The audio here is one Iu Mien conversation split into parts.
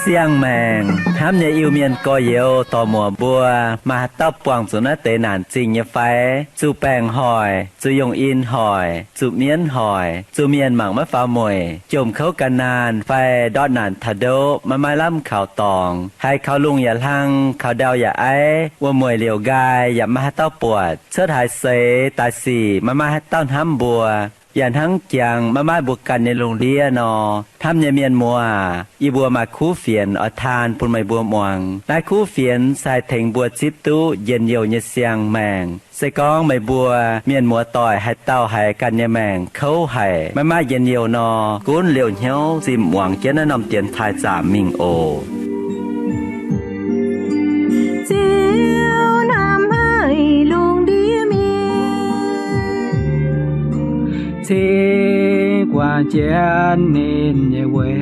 Siang-maengc hnamv nyei Iu-Mienh gorx-youz dorc-muoc mbuo, maaih haaix dauh buangh zuqc naaiv deix naanc zingh nyei fai? Zuqc baengc hoic, zuqc yongh in hoic, zuqc mienv hoic, zuqc mienh mangc maiv faaux mueic, jomc kouv gan naanh fai ndortv naanc taux ndoqv maiv maaih lamh kaux dorngx, haiz kaux lungh yaac hlang, kaux ndau yaac aiv, wuom-mueic liouc nqaai yaac maiv maaih haaix dauh buatc, cuotv haaix seix daaih sic maiv maaih haaix dauh hnamv mbuo, yaac hnangv jangx maiv maaih mbuo ganh nyei lungh ndiev nor, hnamv nyei mienh muoz aac, yie mbuo maaih kuv fienx oix taan bun meih mbuo muangx. Naaiv kuv fienx se haih tengx mbuo zipv duqv njien-youh nyei siang-maengc. Se gorngv meih mbuo mienh muoz-doic haaix dauh haiz ganh nyei maengc kouv haic, maiv maaih njien-youh nor, gunv liouh hnyouv zinh muangx jienv naaiv norm dienx taaih zaamc mingh oc. Ziouv hnamv haic lungh ndiev mienh, cingx guangc jienv ninh nyei weic,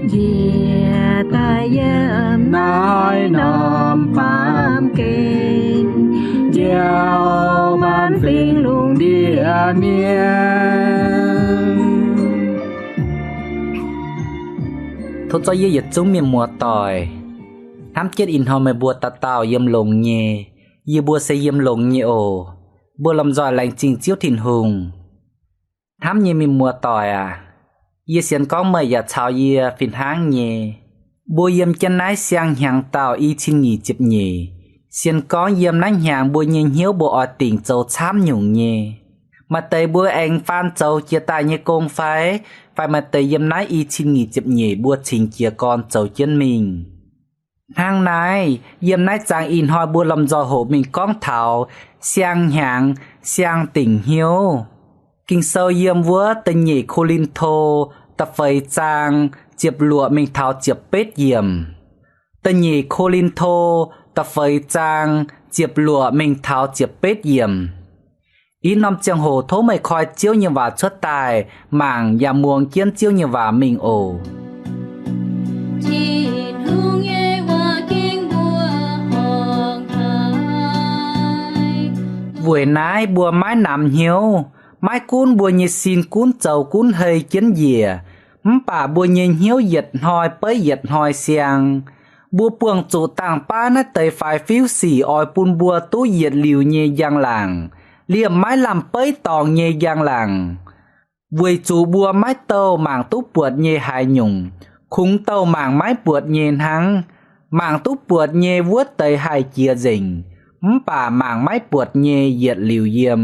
njiec daaih yiem naaiv norm baamh gen, njoux maanc fingx lungh ndiev mienh. Tov zorqv yie yietc zungv mienh muoz-doic hnamv jienv ih hnoi meih mbuo dauh dauh yiem longx nyei. Yie mbuo se yiem longx nyei oc. Mbuo lomh nzoih laengz zingh Ziouv Tin-Hungh. Hnamv nyei mienh muoz-doic aac, yie sienx gorngv meih yaac caux yie fih hnangv nyei. Mbuo yiem jienv naaiv siang-hnyangx dauh i cin nyic ziepc nyeic. Sienx gorngv yiem naaiv hnyangx mbuo nyei hnyouv mbuo oix dingc zoux camv nyungc nyei. Maaih deix mbuo aengx faan zoux jiex daaih nyei gong fai, fai maaih deix yiem naaiv i cin nyic ziepc nyeic mbuo cingx jiez gorn zoux jienv mingh. Hnangv naaiv, yiem naaiv zaang ih hnoi mbuo lomh nzoih hoqc mingh gorngv taux siang-hnyangx, siang dingc hnyouv. Ging-Sou yiem wuov da'nyeic Ko^lin^to da'feix zaang ziepc luoqc mingh taux ziepc betv yiemc. Da'nyeic Ko^lin^to da'feix zaang ziepc luoqc mingh taux ziepc betv yiemc. Ih norm ziangh hoc tov meih koi Ziouv nyei waac cuotv daaih mangc yaac muangx jienv Ziouv nyei waac mingh oc. Tin-Hungh nyei waac ging mbuo horngc haic. Weic naaiv mbuo maiv namx hnyouv, maiv gunv mbuo nyei sin gunv zoux gunv hei jienv njiec, mv baac mbuo nyei hnyouv yietc hnoi beiv yietc hnoi siang. Mbuo buangh zuqc dangh baav naaiv deix faix-fiuv sic oix bun mbuo duqv yietc liuz nyei njang-laangc, liemh maiv lamh beiv dorngx nyei njang-laangc. Weic zuqc mbuo maiv douh mangc duqv buatc nyei haaix nyungc, kungx douh mangc maiv buatc nyei hnangv. Mangc duqv buatc nyei wuov deix haih jiex nzengc, mv baac mangc maiv buatc nyei yietc liuz yiem.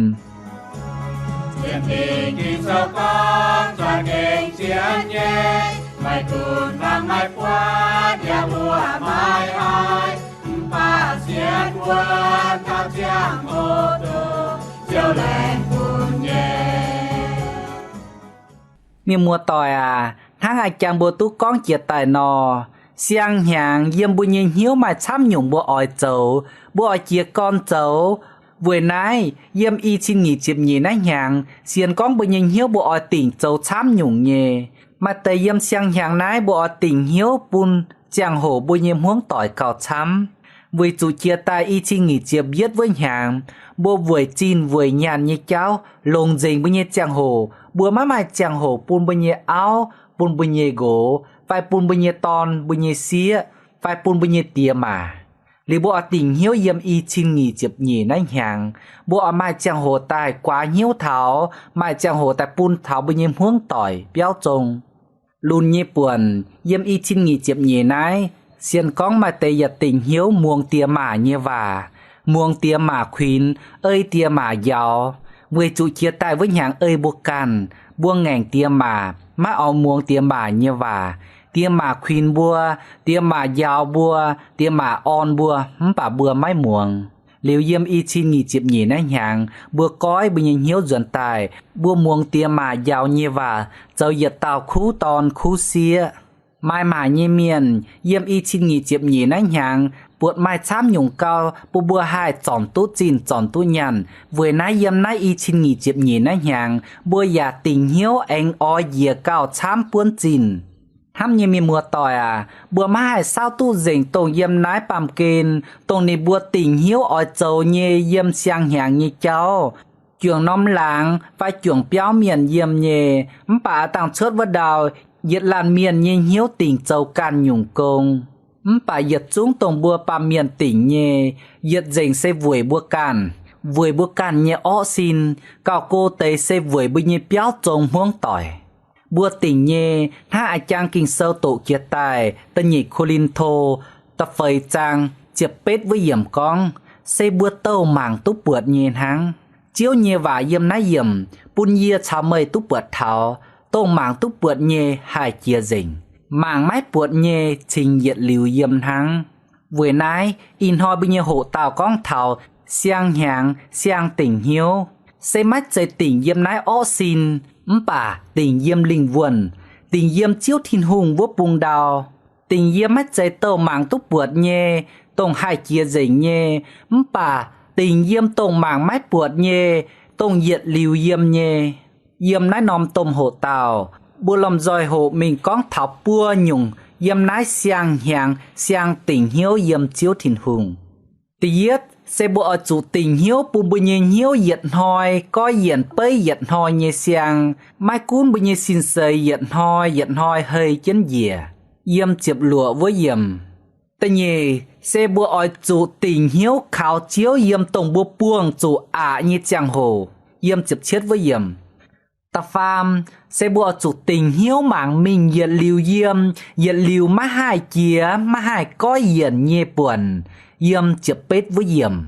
Zien Mingh Ging-Sou gorngv, za'gengh zien nyei. Maiv gunv mangc maiv buatc yaac mbuo maiv haih, mv baac sienx wuov dauh ziangh hoc duqv Ziouv laengz bun nyei. Mienh muoz-doic aac, hnangv a'jangc mbuo duqv gorngv jiex daaih nor, siang-hnyangx yiem mbuo nyei hnyouv maaih camv nyungc mbuo oix zoux, mbuo oix jiez gorn zoux. Weic naaiv, yiem i cin nyic ziepc nyeic naaiv hnyangx, sienx gorngv mbuo nyei hnyouv mbuo oix dingc zoux camv nyungc nyei. Maaih deix yiem siang-hnyangx naaiv mbuo oix dingc hnyouv bun ziangh hoc mbuo nyei hmuangv doic gauh camv. Weic zuqc jiex daaih i cin nyic ziepc yietv wuov hnyangx, mbuo weic zinh weic nyaanh nyei jauv longc nzengc mbuo nyei ziangh hoc. Mbuo maiv maaih ziangh hoc bun mbuo nyei auv, bun mbuo nyei nqox, fai bun mbuo nyei dorn, mbuo nyei sieqv, fai bun mbuo nyei diex maac. Liuz mbuo oix dingc hnyouv yiem i cin nyic ziepc nyeic naaiv hnyangx, mbuo oix maaih ziangh hoc daaih guaax hnyouv taux, maaih ziangh hoc daaih bun taux mbuo nyei hmuangv doic biauv zong. Lunx nyei buonc, yiem i cin nyic ziepc nyeic naaiv, sienx gorngv maaih deix yaac dingc hnyouv muangx diex maac nyei waac, muangx diex maac kuinx, ei diex maac njaaux. Weic zuqc jiex daaih wuov hnyangx ei mbuo ganh, mbuo ngaengc diex maac, maiv oix muangx diex maac nyei waac. Diex maac kuinx mbuo, diex maac njaaux mbuo, diex maac orn mbuo, mv baac mbuo maiv muangx. Liuz yiem i cin nyic ziepc nyeic naaiv hnyangx, mbuo goiv mbuo nyei hnyouv nzuonx daaih, mbuo muangx diex maac njaaux nyei waac, zoux yietc dauh kuv dorn kuv sieqv. Maaih maaic nyei mienh yiem i cin nyic ziepc nyeic naaiv hnyangx buatc maaih camv nyungc gau bun mbuo haih zornc duqv zinh zornc duqv nyaanh. Weic naaiv yiem naaiv i cin nyic ziepc nyeic naaiv hnyangx mbuo yaac dingc hnyouv aengx oix njiec gauh camv buonv zinh. Hnamv nyei mienh muoz-doic aac, mbuo maiv haih saauv duqv nzengc dongh yiem naaiv baamh gen, dongh ninh mbuo dingc hnyouv oix zoux nyei yiem siang-hnyangx nyei jauv. Juangc norm laangz fai juangc biauv mienh yiem nyei, mv baac aav dangh cuotv wuov ndau, yietc laanh mienh nyei hnyouv dingc zoux ganh nyungc gong. Mv baac yietc zungv dongh mbuo baamh mienh dingc nyei, yietc nzengc se weic mbuo ganh, weic mbuo ganh nyei orqv sin, gauh go deix se weic mbuo nyei biauv zong hmuangv doic. Mbuo dingc nyei hnangv a'jang Ging-Sou doqc jiex daaih da'nyeic Ko^lin^to da'feix zaang ziepc betv wuov yiemc gorngv, se mbuo douh mangc duqv buatc nyei hnangv. Ziouv nyei waac yiem naaiv yiemc bun yie caux meih duqv buatc taux, dongh mangc duqv buatc nyei haih jiex nzengc. Mangc maiv buatc nyei cingx yietc liuz yiem hnangv. Weic naaiv, ih hnoi mbuo nyei hoqc dauh gorngv taux siang-hnyangx siang dingc hnyouv, se maiv zeiz dingc yiem naaiv orqv sin, mv baac dingc yiem lingh wuonh, dingc yiem Ziouv Tin-Hungh wuov bung ndau. Dingc yiem maiv zeiz douh mangc duqv buatc nyei, dongh haih jiex nzengc nyei, mv baac dingc yiem dongh mangc maiv buatc nyei, dongh yietc liuz yiem nyei. Yiem naaiv norm domh hoqc dauh, mbuo lomh nzoih hoqc mingh gorngv taux buo nyungc yiem naaiv siang-hnyangx siang dingc hnyouv yiem Ziouv Tin-Hungh. Da'yietv se mbuo oix zuqc dingc hnyouv bun mbuo nyei hnyouv yietc hnoi goiv yienc beiv yietc hnoi nyei siang, maiv gunv mbuo nyei sin seix yietc hnoi yietc hnoi hei jienv njiec, yiem ziepc luoqc wuov yiemc. Da'nyeic se mbuo oix zuqc dingc hnyouv kaux Ziouv yiem dongh mbuo buangh zuqc aqc nyei ziangh hoc, yiem ziepc cietv wuov yiemc. Da'faam se mbuo oix zuqc dingc hnyouv mangc mingh yietc liuz yiem, yietc liuz maiv haih jiex, maiv haih goiv yienc nyei buonc, yiem ziepc betv wuov yiemc.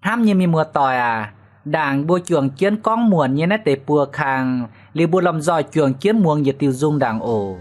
Hnamv nyei mienh muoz-doic aac, ndaangc mbuo juangc jienv gorngv muonc nyei naaiv deix buo kang, liuz mbuo lomh nzoih juangc jienv muangx yietc diuh nzung ndaangc oc.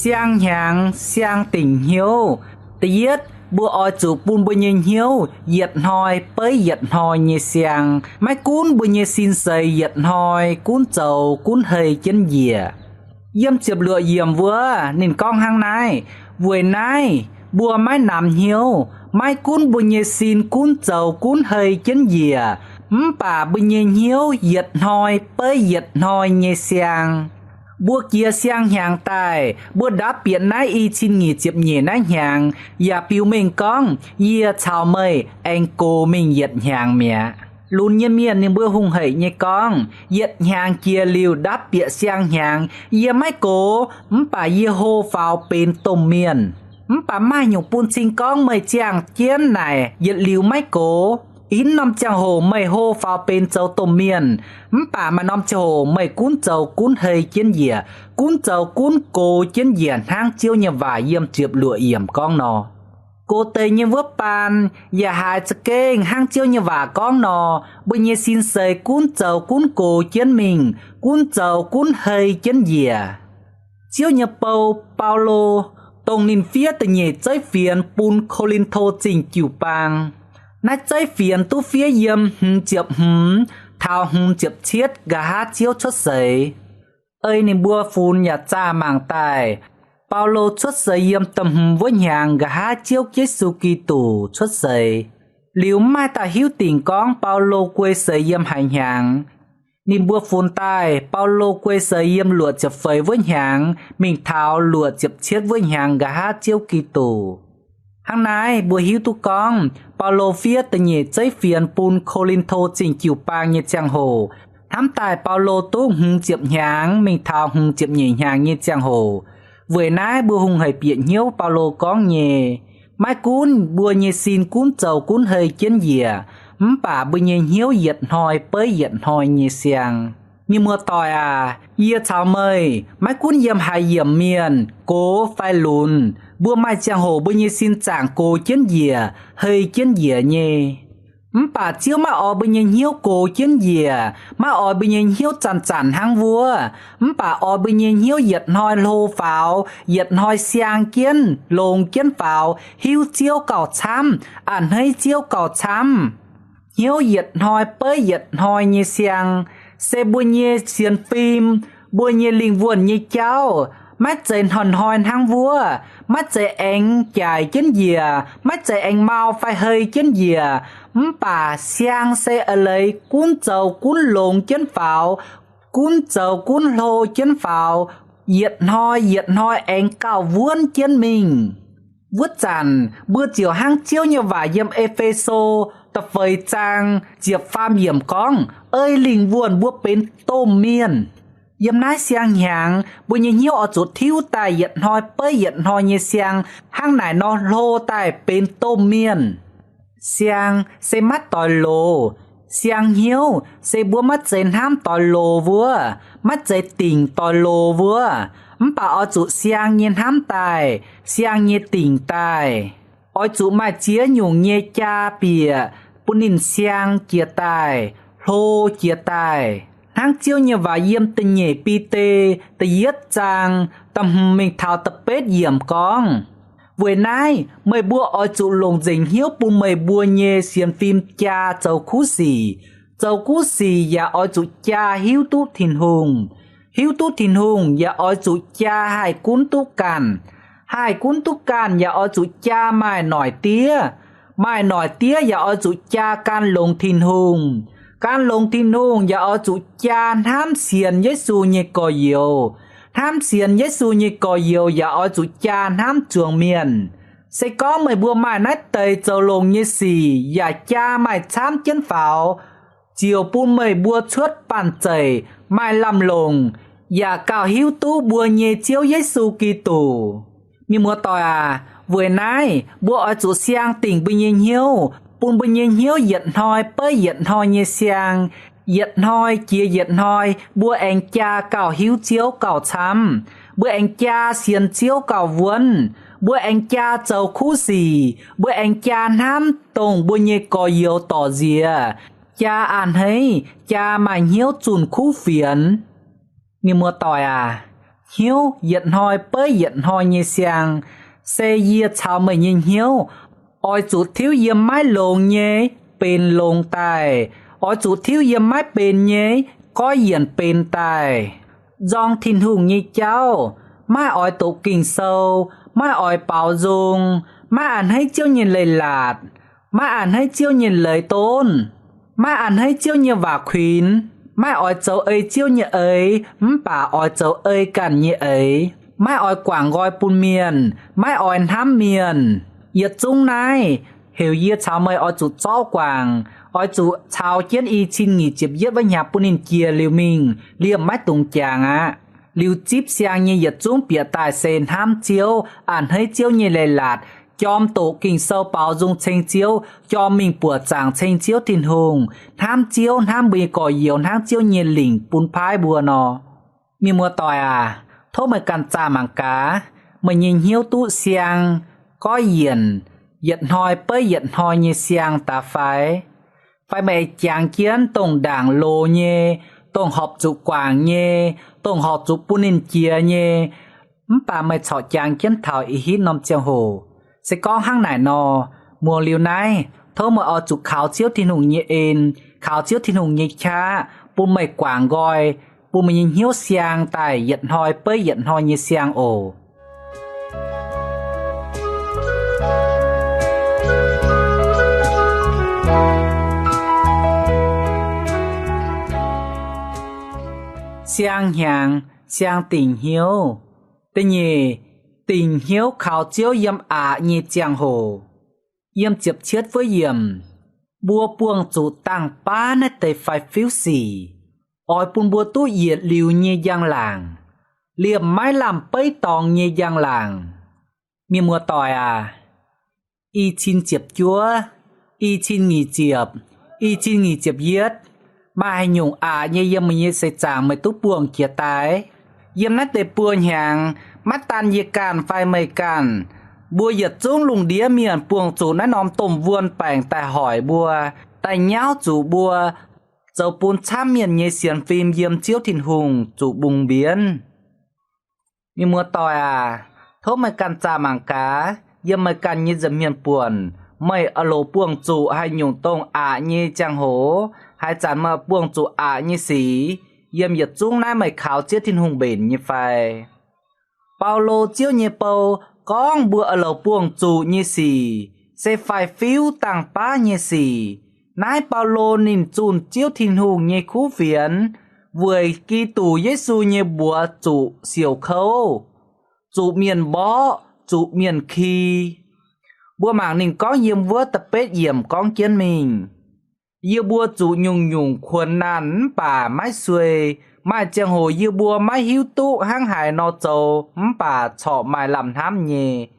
Siang-hnyangx siang dingc hnyouv. Da'yietv, mbuo oix zuqc bun mbuo nyei hnyouv yietc hnoi beiv yietc hnoi nyei siang, maiv gunv mbuo nyei sin seix yietc hnoi gunv zoux gunv hei jienv njiec. Yiem ziepc luoqc yiemc wuov ninh gorngv hnangv naaiv, weic naaiv mbuo maiv namx hnyouv, maiv gunv mbuo nyei sin gunv zoux gunv hei jienv njiec, mv baac mbuo nyei hnyouv yietc hnoi beiv yietc hnoi nyei siang. Mbuo jiex siang-hnyangx daaih, mbuo ndapv bieqc naaiv i cin nyic ziepc nyeic naaiv hnyangx, yaac biux mengh gorngv yie caux meih aengx gox mingh yietc hnyangx mi'aqv. Lunx nyei mienh ninh mbuo hungh heic nyei gorngv, yietc hnyangx jiex liuz ndapv bieqc siang-hnyangx, yie maiv gox, mv baac yie hlo faaux benx domh mienh. Mv baac maaih nyungc bun cing gorngv meih ziangh jienv naaic yietc liuz maiv gox. Ih hnoi norm ziangh hoc meih hlo faaux benx zoux domh mienh, mv baac maaih norm ziangh hoc meih gunv zoux gunv hei jienv njiec, gunv zoux gunv gox jienv njiec hnangv Ziouv nyei waac yiem ziepc luoqc yiemc gorngv nor. Gox deix nyei wuov baan yaac haiz za'gengh hnangv Ziouv nyei waac gorngv nor, mbuo nyei sin seix gunv zoux gunv gox jienv mingh, gunv zoux gunv hei jienv njiec. Ziouv nyei bou, Baulo, dongh ninh fiev da'nyeic zeiv fienx bun Ko^lin^to Zingh jiu-baang. Naaiv zeiv fienx duqv fiev yiem hmz ziepc hmz taux hmz ziepc cietv nqa'haav Ziouv cuotv seix. ei ninh mbuo funx yaac zaah mangc daaih, Baulo cuotv seix yiem da'hmz wuov hnyangx nqa'haav Ziouv Yesu Giduc cuotv seix. Liuz mv maaih dauh hiuv dingc gorngv Baulo guei seix yiem haaix hnyangx. Ninh mbuo funx daaih Baulo guei seix yiem luoqc ziepc feix wuov hnyangx mingh taux luoqc ziepc cietv wuov hnyangx nqa'haav Ziouv Giduc. Hnangv naaiv mbuo hiuv duqv gorngv Baulo fiev da'nyeic zeiv fienx bun Ko^lin^to Zingh Jiu-Baang nyei ziangh hoc, hnamv daaih Baulo duqv hmz ziepc hnyangx mingh taux hmz ziepc nyeic hnyangx nyei ziangh hoc. Weic naaiv mbuo hungh haic bieqc hnyouv Baulo gorngv nyei, maiv gunv mbuo nyei sin gunv zoux gunv hei jienv njiec, mv baac mbuo nyei hnyouv yietc hnoi beiv yietc hnoi nyei siang. Mienh muoz-doic aac, yie caux meih maiv gunv yiem haaix yiemc mienh, gox fai lunx, mbuo maaih ziangh hoc mbuo nyei sin zaangc gox jienv njiec, hei jienv njiec nyei. Mv baac Ziouv maiv oix mbuo nyei hnyouv gox jienv njiec, maiv oix mbuo nyei hnyouv zanc-zanc hnangv wuov. Mv baac oix mbuo nyei hnyouv yietc hnoi hlo faaux, yietc hnoi siang jienv, longx jienv faaux, hiuv Ziouv gauh camv, a'hneiv Ziouv gauh camv. Hnyouv yietc hnoi beiv yietc hnoi nyei siang, se mbuo nyei sienx fim, mbuo nyei lingh wuonh nyei jauv, maiv zeiz hnoi-hnoi hnangv wuov, maiv zeiz aengx jaic jienv njiec, maiv zeiz aengx mau fai hei jienv njiec, mv baac siang se a'leiz gunv zoux gunv longx jienv faaux, gunv zoux gunv hlo jienv faaux, yietc hnoi yietc hnoi aengx gauh wuonv jienv mingh. Wuov zanc mbuo ziouc hnangv Ziouv nyei waac yiem E^fe^so da'feix zaang ziepc faam yiemc gorngv, ei lingh wuonh mbuo benx domh mienh. Yiem naaiv siang-hnyangx mbuo nyei hnyouv oix zuqc tiuv daaih yietc hnoi beiv yietc hnoi nyei siang, hnangv naaic nor hlo daaih benx domh mienh. Siang se maiv doix loz. Siang hnyouv se mbuo maiv zeiz hnamv doix loz wuov, maiv zeiz dingc doix loz wuov. Mv baac oix zuqc siang nyei hnamv daaih, siang nyei dingc daaih. Oix zuqc maaih ziex nyungc nyei jaa bieqc bun ninh siang jiez daaih, hlo jiez daaih. Hnangv Ziouv nyei waac yiem da'nyeic Bide da'yietv zaang da'hmz mingh taux da'betv yiemc gorngv, weic naaiv meih mbuo oix zuqc longc nzengc hnyouv bun meih mbuo nyei sienx fim jaa zoux kuv sic. Zoux kuv sic yaac oix zuqc jaa hiuv duqv Tin-Hungh. Hiuv duqv Tin-Hungh yaac oix zuqc jaa haih gunv duqv ganh. Haih gunv duqv ganh yaac oix zuqc jaa maaih noic diev. Maaih noic diev yaac oix zuqc jaa gan longx Tin-Hungh. Gan longx Tin-Hungh yaac oix zuqc jaa hnamv sienx Yesu nyei gorx-youz. Hnamv sienx Yesu nyei gorx-youz yaac oix zuqc jaa hnamv zuangx mienh. Se gorngv meih mbuo maaih naaiv deix zoux longx nyei sic yaac jaa maaih camv jienv faaux, ziouc bun meih mbuo cuotv banh zeic, maaih lamh longc, yaac gauh hiuv duqv mbuo nyei Ziouv Yesu Giduc. Mienh muoz-doic aac, weic naaiv mbuo oix zuqc siang dingc mbuo nyei hnyouv, bun mbuo nyei hnyouv yietc hnoi beiv yietc hnoi nyei siang. Yietc hnoi jiex yietc hnoi mbuo aengx jaa gauh hiuv Ziouv gauh camv. Mbuo aengx jaa sienx Ziouv gauh wuonv. Mbuo aengx jaa zoux kuv sic. Mbuo aengx jaa hnamv dongh mbuo nyei gorx-youz dorc nziex. Jaa a'hneiv, jaa maaih hnyouv zunh kuv fienx. Mienh muoz-doic aac, hnyouv yietc hnoi beiv yietc hnoi nyei siang, se yie caux meih nyei hnyouv oix zuqc tiuv yiem maiv longx nyei benx longx daaih, oix zuqc tiuv yiem maiv benx nyei goiv yienc benx daaih. Nzorng Tin-Hungh nyei jauv, maiv oix doqc Ging-Sou, maiv oix baaux nzung, maiv a'hneiv Ziouv nyei leiz-latc, maiv a'hneiv Ziouv nyei leiz-donv, maiv a'hneiv Ziouv nyei waac kuinx, maiv oix zoux ei Ziouv nyei eix, mv baac oix zoux ei ganh nyei eix, maiv oix guangc nqoi bun mienh, maiv oix hnamv mienh. Yietc zungv naaiv heuc yie caux meih oix zuqc zorqv guangc, oix zuqc caux jienv i cin nyic ziepc yietv wuov hnyangx bun ninh jiex liuz mingh, liemh maiv dungx jangx aqv. Liuz zipv siang nyei yietc zungv bieqc daaih se hnamv Ziouv, a'hneiv Ziouv nyei leiz-latc, jorm doqc Ging-Sou, baaux nzung ceng Ziouv, jorm mingh buoqc zaangc ceng Ziouv Tin-Hungh, hnamv Ziouv, hnamv mbuo nyei gorx-youz hnangv Ziouv nyei lingc bun paaiv mbuo nor. Mienh muoz-doic aac, tov meih ganh zaah mangc gaax, meih nyei hnyouv duqv siang, goiv yienc, yietc hnoi beiv yietc hnoi nyei siang daaih fai? Fai meih jangx jienv dongh ndaangc loz nyei, dongh horpc zuqc guangc nyei, dongh horpc zuqc bun ninh jiex nyei, mv baac meih corc jangx jienv taux ih hitv norm ziangh hoc? Se gorngv hnangv naaic nor, muangx liuz naaiv, tov meih oix zuqc kaux Ziouv Tin-Hungh nyei en, kaux Ziouv Tin-Hungh nyei qaqv bun meih guangc nqoi, bun meih nyei hnyouv siang daaih yietc hnoi beiv yietc hnoi nyei siang oc. Siang hnyangx, siang dingc hnyouv. Da'nyeic, dingc hnyouv kaux Ziouv yiem aqc nyei ziangh hoc. Yiem ziepc cietv wuov yiemc, mbuo buangh zuqc dangh baav naaiv deix faix-fiuv sic, oix bun mbuo duqv yietc liuz nyei njang-laangc, liemh maiv lamh beiv dorngx nyei njang-laangc. Mienh muoz-doic aac, i cin ziepc juov, i cin nyic ziepc, i cin nyic ziepc yietv, maaih haaix nyungc aqc nyei yiem meih nyei seix zaangc meih duqv buangh jiex daaih? Yiem naaiv deix buo hnyangx, maiv daan yie ganh fai meih ganh, mbuo yietc zungv lungh ndiev mienh buangh zuqc naaiv norm domh wuon baengc daaih hoic mbuo, daaih nyauv zuqc mbuo, zoux bun camv mienh nyei sienx fim yiem Ziouv Tin-Hungh zuqc mbungh mbienv. Mienh muoz-doic aac, tov meih ganh zaah mangc gaax, yiem meih ganh nyei nza'hmien buonc, meih aah loc buangh zuqc haaix nyungc dongh aqc nyei ziangh hoc, haaix zanc meih buangh zuqc aqc nyei sic, yiem yietc zungv naaiv meih kaux Ziouv Tin-Hungh mbenc nyei fai? Baulo, Ziouv nyei bou, gorngv mbuo aah loc buangh zuqc nyei sic se faix-fiuv dangh baav nyei sic. Naaiv Baulo ninh zunh Ziouv Tin-Hungh nyei kuv fienx, weic Giduc Yesu nyei mbuox zuqc siouc kouv, zuqc mienh mborqv, zuqc mienh ki. Mbuo mangc ninh gorngv yiem wuov da'betv yiemc gorngv jienv mingh, yie mbuo zuqc nyungc-nyungc kuonx naanh mv baac maiv suei. Maaih ziangh hoc yie mbuo maiv hiuv duqv hnangv haaix nor zoux mv baac corc maaih lamh hnamv nyei.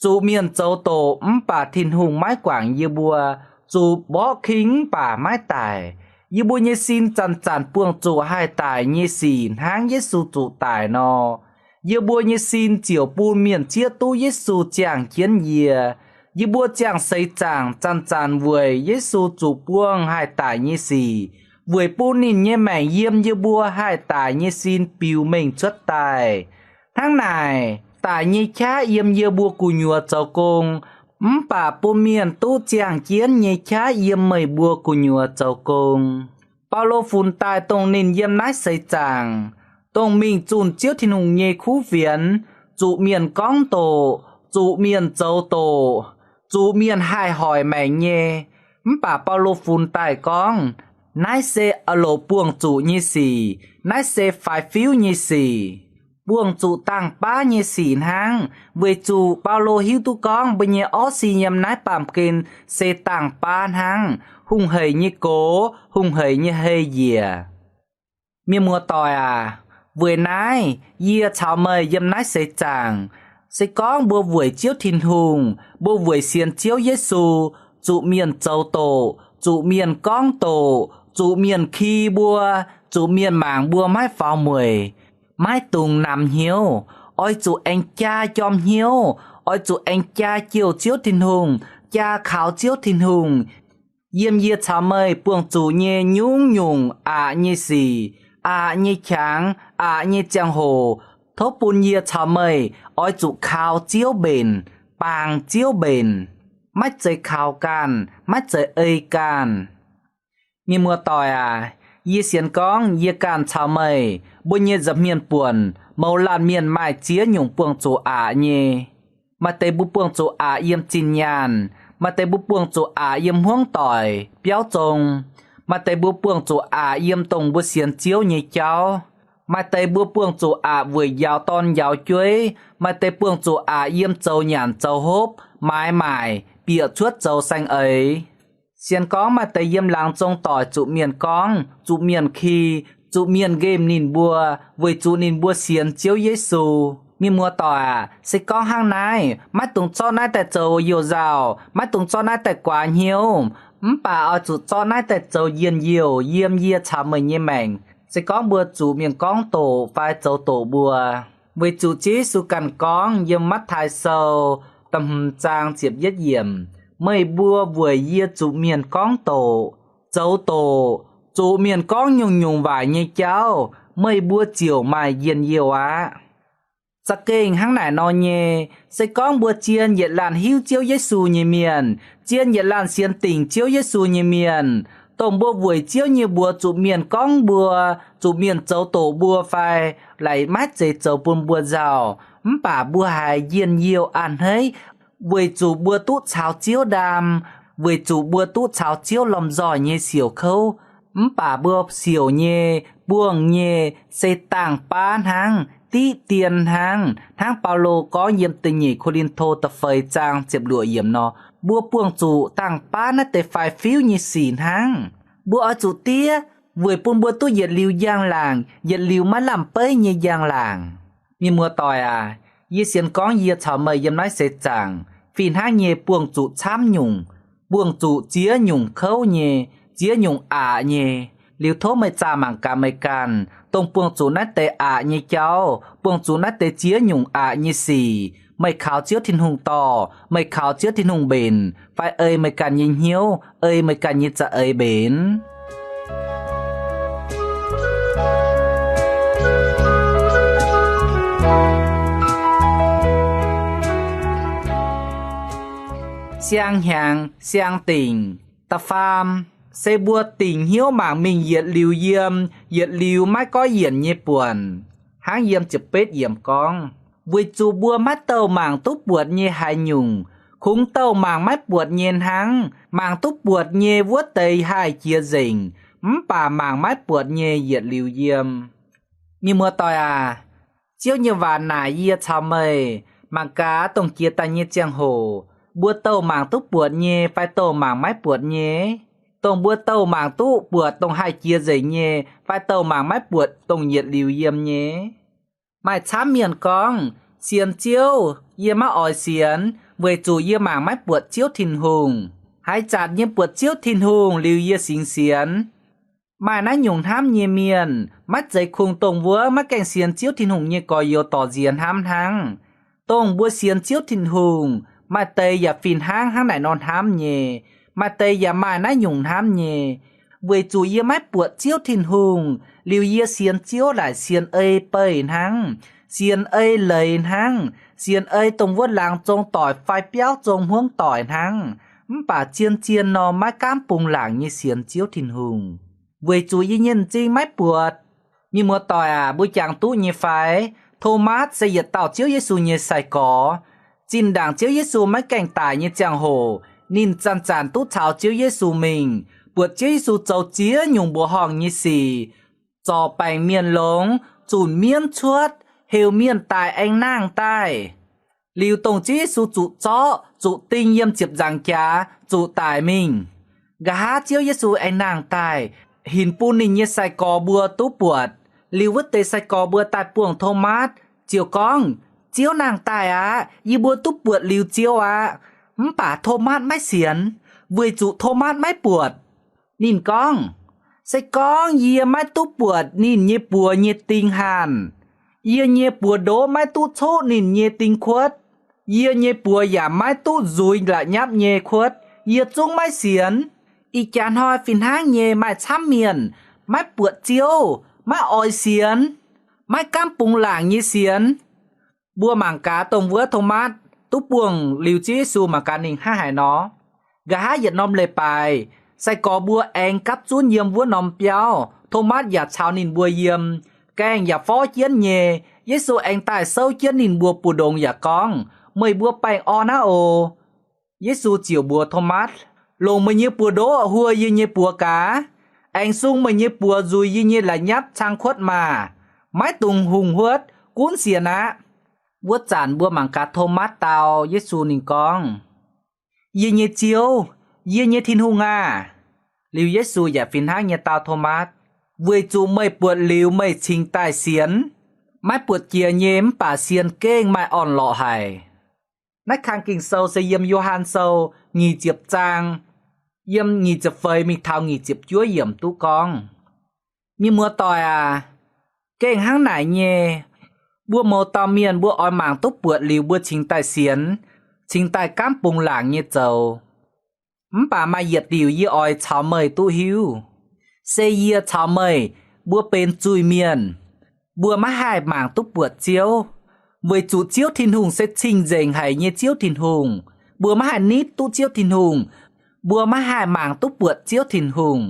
Zuqc mienh zoux doqc mv baac Tin-Hungh maiv guangc yie mbuo. Zuqc mborqv king mv baac maiv daic. Yie mbuo nyei sin zanc-zanc buangh zuqc haih daic nyei sic hnangv Yesu zuqc daic nor. Yie mbuo nyei sin ziouc bun mienh zieqv duqv Yesu ziangh jienv yie. Yie mbuo ziangh seix zaangc zanc-zanc weic Yesu zuqc buangh haih daic nyei sic, weic bun ninh nyei maengc yiem yie mbuo haih daic nyei sin biux mengh cuotv daaih. Hnangv naaic, daic nyei qaqv yiem yie mbuo gu'nyuoz zoux gong, mv baac bun mienh duqv ziangh jienv nyei qaqv yiem meih mbuo gu'nyuoz zoux gong. Baulo funx daaih dongh ninh yiem naaiv seix zaangc, dongh mingh zunh Ziouv Tin-Hungh nyei kuv fienx, zuqc mienh gorngv doqc, zuqc mienh zoux doqc, zuqc mienh haih hoic maengc nyei. Mv baac Baulo funx daaih gorngv, naaiv se aah loc buangh zuqc nyei sic, naaiv se faix-fiuv nyei sic. Buangh zuqc dangh baav nyei sic hnangv, weic zuqc Baulo hiuv duqv gorngv mbuo nyei orv sin yiem naaiv baamh gen se dangh baav hnangv, hungh heic nyei gox, hungh heic nyei hei njiec. Mienh muoz-doic aac, weic naaiv yie caux meih yiem naaiv seix zaangc, se gorngv mbuo weic Ziouv Tin-Hungh, mbuo weic sienx Ziouv Yesu, zuqc mienh zoux doqc, zuqc mienh gorngv doqc, zuqc mienh ki mbuo, zuqc mienh mangc mbuo maiv faaux mueic, maiv dungx namx hnyouv. Oix zuqc aengx jaa jorm hnyouv, oix zuqc aengx jaa jouh Ziouv Tin-Hungh, jaa kaux Ziouv Tin-Hungh, yiem yie caux meih buangh zuqc nyei nyungc-nyungc aqc nyei sic, aqc nyei qangx, aqc nyei ziangh hoc, tov bun yie caux meih oix zuqc kaux Ziouv mbenc, bangc Ziouv mbenc, maiv zeiz kaux ganh, maiv zeiz ei ganh. Mienh muoz-doic aac, yie sienx gorngv yie ganh caux meih mbuo nyei nza'hmien buonc mouz laanh mienh maaih ziex nyungc buangh zuqc aqc nyei. Maaih deix mbuo buangh zuqc aqc yiem zinh nyaanh, maaih deix mbuo buangh zuqc aqc yiem hmuangv doic biauv zong, maaih deix mbuo buangh zuqc aqc yiem dongh mbuo sienx Ziouv nyei jauv, maaih deix mbuo buangh zuqc aqc weic njaaux dorn njaaux jueiv, maaih deix buangh zuqc aqc yiem zoux nyanc zoux hopv, maaiz maaic, bieqc cuotv zoux saeng-eix. Sienx gorngv maaih deix yiem laangz zong doic zuqc mienh gorngv, zuqc mienh ki, zuqc mienh nqemh ninh mbuo, weic zuqc ninh mbuo sienx Ziouv Yesu. Mienh muoz-doic aac, se gorngv hnangv naaiv, maiv dungx zorqv naaiv daaih zoux youh nzauh, maiv dungx zorqv naaiv daaih guaax hnyouv, mv baac oix zuqc zorqv naaiv daaih zoux njien-youh yiem yie caux meih nyei maengc. Se gorngv mbuo zuqc mienh gorngv doqc fai zoux doqc mbuo. Weic zuqc Ziouv Yesu ganh gorngv yiem Matv^taai Sou da'hmz zaang ziepc yietv yiemc, meih mbuo weic yie zuqc mienh gorngv doqc, zoux doqc, zuqc mienh gorngv nyungc-nyungc waaic nyei jauv, meih mbuo ziouc maaih njien-youh aqv. Za'gengh hnangv naaic nor nyei, se gorngv mbuo zien yietc laanh hiuv Ziouv Yesu nyei mienh, zien yietc laanh sienx dingc Ziouv Yesu nyei mienh, Dongh mbuo weic Ziouv nyei mbuox zuqc mienh gorngv mbuo, zuqc mienh zoux doqc mbuo fai laaix maiv zeiz zoux bun mbuo nzauh, mv baac mbuo haiz njien-youh a'hneiv, weic zuqc mbuo duqv caux Ziouv ndaam, weic zuqc mbuo duqv caux Ziouv lomh nzoih nyei siouc kouv. Mv baac mbuo siouc nyei, buangh nyei, se dangh baav hnangv, diqv dien hnangv, hnangv Baulo gorngv yiem da'nyeic Ko^lin^to da'feix zaang ziepc luoqc yiemc nor, mbuo buangh zuqc dangh baav naaiv deix faix-fiuv nyei sic hnangv. Mbuo oix zuqc diev, weic bun mbuo duqv yietc liuz njang-laangc, yietc liuz maiv lamh beiv nyei njang-laangc. Mienh muoz-doic aac, yie sienx gorngv yie caux meih yiem naaiv seix zaangc fih hnangv nyei buangh zuqc camv nyungc, buangh zuqc ziex nyungc kouv nyei, ziex nyungc aqc nyei. Liuz tov meih zaah mangc gaax meih ganh, dongh buangh zuqc naaiv deix aqc nyei jauv, buangh zuqc naaiv deix ziex nyungc aqc nyei sic, meih kaux Ziouv Tin-Hungh dorh, meih kaux Ziouv Tin-Hungh mbenc, fai ei meih ganh nyei hnyouv, ei meih ganh nyei za'eix mbenc. Siang hnyangx siang dingc. Da'faam, se mbuo dingc hnyouv mangc mingh yietc liuz yiem, yietc liuz maiv goiv yienc nyei buonc. Hnangv yiem ziepc betv yiemc gorngv, weic zuqc mbuo maiv douh mangc duqv buatc nyei haaix nyungc, kungx douh mangc maiv buatc nyei hnangv. Mangc duqv buatc nyei wuov deix haih jiex nzengc, mv baac mangc maiv buatc nyei yietc liuz yiem. Mienh muoz-doic aac, Ziouv nyei waac naaic yie caux meih, mangc gaax dongh jiex daaih nyei ziangh hoc, mbuo douh mangc duqv buatc nyei fai douh mangc maiv buatc nyei? Dongh mbuo douh mangc duqv buatc dongh haih jiex nzengc nyei, fai douh mangc maiv buatc dongh yietc liuz yiem nyei? Maaih camv mienh gorngv, sienx Ziouv, yie maiv oix sienx, weic zuqc yie mangc maiv buatc Ziouv Tin-Hungh. Haaix zanc yie buatc Ziouv Tin-Hungh liuz yie singx sienx. Maaih naaiv nyungc hnamv nyei mienh maiv zeiz kungx dongh wuov maiv gaengh sienx Ziouv Tin-Hungh nyei gorx-youz dorc nziex hnamv hnangv. Dongh mbuo sienx Ziouv Tin-Hungh, maaih deix yaac fih hnangv hnangv naaic nor hnamv nyei, maaih deix yaac maaih naaiv nyungc hnamv nyei. Weic zuqc yie maiv buatc Ziouv Tin-Hungh, liuz yie sienx Ziouv laaic sienx ei beih hnangv, sienx ei leiz hnangv, sienx ei dongh wuov laangz zong doic fai biauv zong hmuangv doic hnangv, mv baac zien-zien nor maiv gaamv bungx laangc nyei sienx Ziouv Tin-Hungh. Weic zuqc yie nyei m'zing maiv buatc. Mienh muoz-doic aac, mbuo jangx duqv nyei fai? Tomatv se yietc dauh Ziouv Yesu nyei sai-gorx. Zinh ndaangc Ziouv Yesu maiv gaengh daic nyei ziangh hoc, ninh zanc-zanc duqv caux Ziouv Yesu mingh, buatc Ziouv Yesu zoux ziex nyungc mbuoqc horngh nyei sic, zorc baengc mienh longx, zunc mienv cuotv, heuc mienh daic aengx nangh daaih. Liuz dongh Ziouv Yesu zuqc zorqv, zuqc ding yiem ziepc nzaangc jaax, zuqc daic mingh. Nqa'haav Ziouv Yesu aengx nangh daaih, hinc bun ninh nyei sai-gorx mbuo duqv buatc. Liuz wuov deix sai-gorx mbuo daaih buangh Tomatv, ziouc gorngv, Ziouv nangh daaih aqv. Yie mbuo duqv buatc liuz Ziouv aqv. Mv baac Tomatv maiv sienx, weic zuqc Tomatv maiv buatc. Ninh gorngv, Se gorngv yie maiv duqv buatc ninh nyei buoz nyei ding hanh, yie nyei buoz-ndoqv maiv duqv coqv ninh nyei ding kuotv, yie nyei buoz yaac maiv duqv nzuiz la'nyapv nyei kuotv, yie zungv maiv sienx. Ih jaax hnoi fih hnangv nyei maaih camv mienh maiv buatc Ziouv, maiv oix sienx, maiv gaamv bungx laangc nyei sienx. Mbuo mangc gaax dongh wuov Tomatv duqv buangh liuz Ziouv Yesu mangc gaax ninh hnangv haaix nor. Nqa'haav yietc norm leiz-baaix, sai-gorx mbuo aengx gapv zunv yiem wuov norm biauv. Tomatv yaac caux ninh mbuo yiem. Gaengh yaac forv jienv nyei. Yesu aengx daaih souv jienv ninh mbuo mbu'ndongx yaac gorngv, Meih mbuo baengh orn aqv oc. Yesu ziouc mbuox Tomatv, Longc meih nyei buoz-ndoqv huo yie nyei buoz gaax. Aengx sung meih nyei buoz nzuiz yie nyei la'nyapv cang kuotv maah! Maiv dungx hungh huotv, gunv sienx aqv. Wuov zanc mbuo mangc gaax Tomatv dau Yesu ninh gorngv, Yie nyei Ziouv, yie nyei Tin-Hungh aah! Liuz Yesu yaac fih hnangv nyei dau Tomatv, Weic zuqc meih buatc liuz meih cingx daaih sienx. Maiv buatc jiex nyei mv baac sienx gengh maaih orn-lorqc haic. Naaiv kang Ging-Sou se yiem Yo^han Sou nyic ziepc zaang, yiem nyic ziepc feix mingh taux nyic ziepc juov yiemc duqv gorngv. Mienh muoz-doic aac, gengh hnangv naaic nyei, mbuo mouz dauh mienh mbuo oix mangc duqv buatc liuz mbuo cingx daaih sienx, cingx daaih gaamv bungx laangc nyei zoux. Mv baac maaih yietc diuc yie oix caux meih duqv hiuv. Se yie caux meih, mbuo benx zuiz-mienh. Mbuo maiv haih mangc duqv buatc Ziouv, weic zuqc Ziouv Tin-Hungh se cing-nzengc haic nyei Ziouv Tin-Hungh. Mbuo maiv haih nitv duqv Ziouv Tin-Hungh. Mbuo maiv haih mangc duqv buatc Ziouv Tin-Hungh.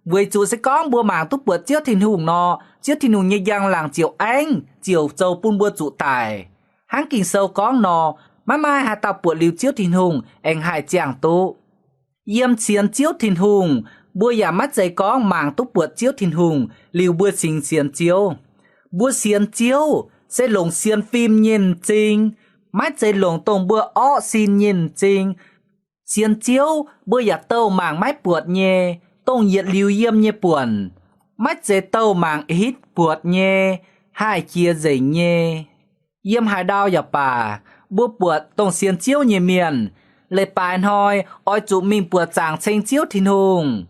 Weic zuqc se gorngv mbuo mangc duqv buatc Ziouv Tin-Hungh nor, Ziouv Tin-Hungh nyei njang-laangc ziouc aengv ziouc zoux bun mbuo zuqc daic. Hnangv Ging-Sou gorngv nor, maiv maaih haaix dauh buatc liuz Ziouv Tin-Hungh aengx haih ziangh duqv. Yiem sienx Ziouv Tin-Hungh, mbuo yaac maiv zeiz gorngv mangc duqv buatc Ziouv Tin-Hungh liuz mbuo cingx sienx Ziouv. Mbuo sienx Ziouv se longc sienx fim nyei m'zing, maiv zeiz longc dongh mbuo orqv sin nyei m'zing. Sienx Ziouv mbuo yaac douh mangc maiv buatc nyei, dongh yietc liuz yiem nyei buonc, maiv zeiz douh mangc hitv buatc nyei, haih jiex nzengc nyei. Yiem haaix ndau yaac baac, mbuo buatc dongh sienx Ziouv nyei mienh, leiz-baaix hnoi oix zuqc mingh buoqc zaangc ceng Ziouv Tin-Hungh,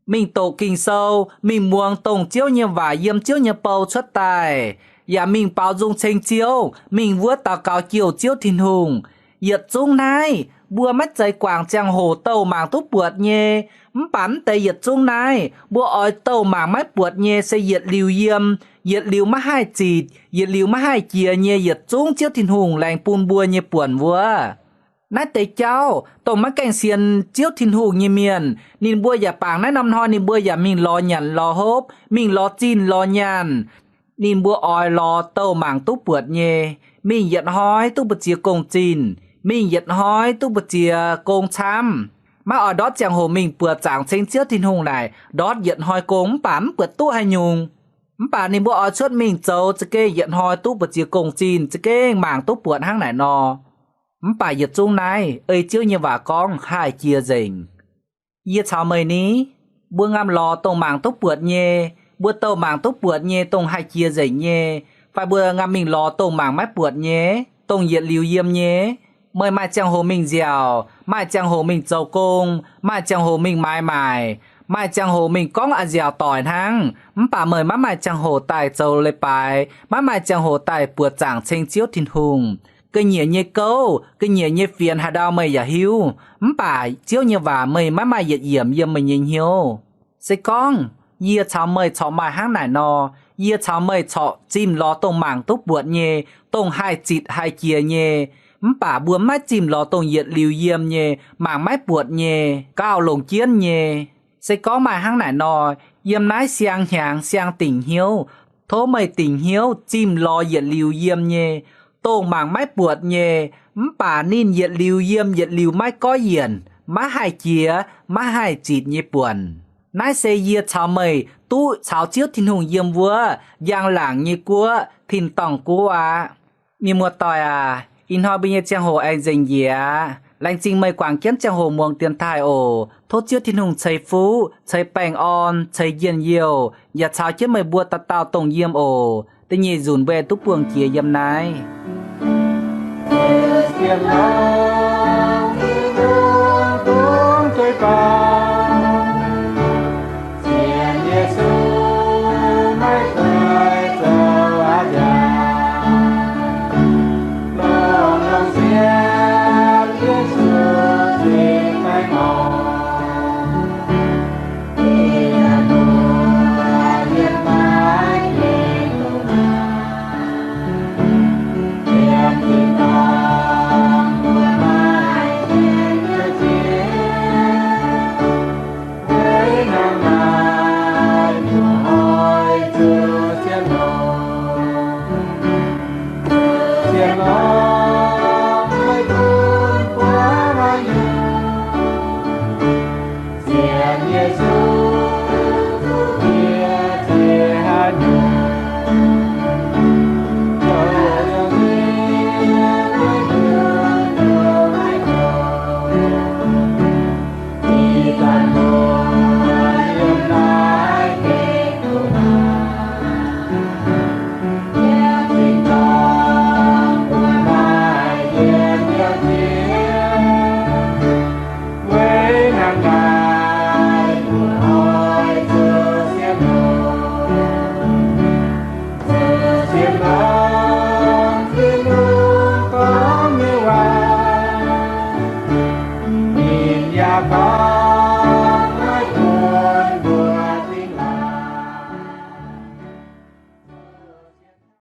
mingh doqc Ging-Sou, mingh muangx dongh Ziouv nyei waac yiem Ziouv nyei bou cuotv daaih, yaac mingh baaux nzung ceng Ziouv, mingh wuov daux gaux jouh Ziouv Tin-Hungh. Yietc zungv naaiv mbuo maiv zeiz guangc ziangh hoc douh mangc duqv buatc nyei. Mv baac mv deix yietc zungv naaiv mbuo oix douh mangc maiv buatc nyei se yietc liuz yiem, yietc liuz maiv haih zitc, yietc liuz maiv haih jiex nyei yietc zungv Ziouv Tin-Hungh laengz bun mbuo nyei buonc wuov. Naaiv deix jauv dongh maiv gaengh sienx Ziouv Tin-Hungh nyei mienh, ninh mbuo yaac bangc naaiv norm hnoi ninh mbuo yaac mingh lorz nyanc lorz hopv, mingh lorz zinh lorz nyaanh. Ninh mbuo oix lorz douh mangc duqv buatc nyei, mingh yietc hnoi duqv mbu'ziex gong-zinh, mingh yietc hnoi duqv mbu'ziex gong camv. Maiv oix ndortv ziangh hoc mingh buoqc zaangc ceng Ziouv Tin-Hungh naaic, ndortv yietc hnoi gong mv baac mv buatc duqv haaix nyungc. Mv baac ninh mbuo oix cuotv mingh zoux za'gengh yietc hnoi duqv mbu'ziex gong-zinh, za'gengh mangc duqv buatc hnangv naaic nor. Mv baac yietc zungv naaiv ei Ziouv nyei waac gorngv haih jiex nzengc. Yie caux meih ni, mbuo ngam lorz dongh mangc duqv buatc nyei, mbuo douh mangc duqv buatc nyei dongh haih jiex nzengc nyei, fai mbuo ngam mingh lorz dongh mangc maiv buatc nyei, dongh yietc liuz yiem nyei? Meih maaih ziangh hoc mingh nziaauc, maaih ziangh hoc mingh zoux gong, maaih ziangh hoc mingh maaiz maaic, maaih ziangh hoc mingh gorngv a'nziaauc doic hnangv, mv baac meih maiv maaih ziangh hoc daaih zoux leiz-baaix, maiv maaih ziangh hoc daaih buoqc zaangc ceng Ziouv Tin-Hungh. Ga'nyiec nyei gouv, ga'nyiec nyei fienx haaix ndau meih yaac hiuv, mv baac Ziouv nyei waac meih maiv maaih yietc yiemc yiem meih nyei hnyouv. Se gorngv yie caux meih corc maaih hnangv naaic nor, yie caux meih corc zimh lorz dongh mangc duqv buatc nyei, dongh haih zitc haih jiex nyei, mv baac mbuo maiv zimh lorz dongh yietc liuz yiem nyei, mangc maiv buatc nyei, gauh longc jienv nyei. Se gorngv maaih hnangv naaic nor, yiem naaiv siang hnyangx siang dingc hnyouv, tov meih dingc hnyouv zimh lorz yietc liuz yiem nyei, dongh mangc maiv buatc nyei, mv baac ninh yietc liuz yiem yietc liuz maiv goiv yienc, maiv haih jiex, maiv haih zitc nyei buonc. Naaiv se yie caux meih duqv caux Ziouv Tin-Hungh yiem wuov njang-laangc nyei guoqv, tin-dorngh guoqv aqv. Mienh muoz-doic aac, ih hnoi mbuo nyei ziangh hoc aengx nzengc njiec aqv. Laengz zingh meih guangc jienv ziangh hoc muangx dienx taaih oc. Tov Ziouv Tin-Hungh ceix fuqv, ceix baengh orn, ceix njien-youh, yaac caux jienv meih mbuo dauh dauh dongh yiem oc. Da'nyeic nzunc mbuo aengx duqv buangh jiex yiem naaiv.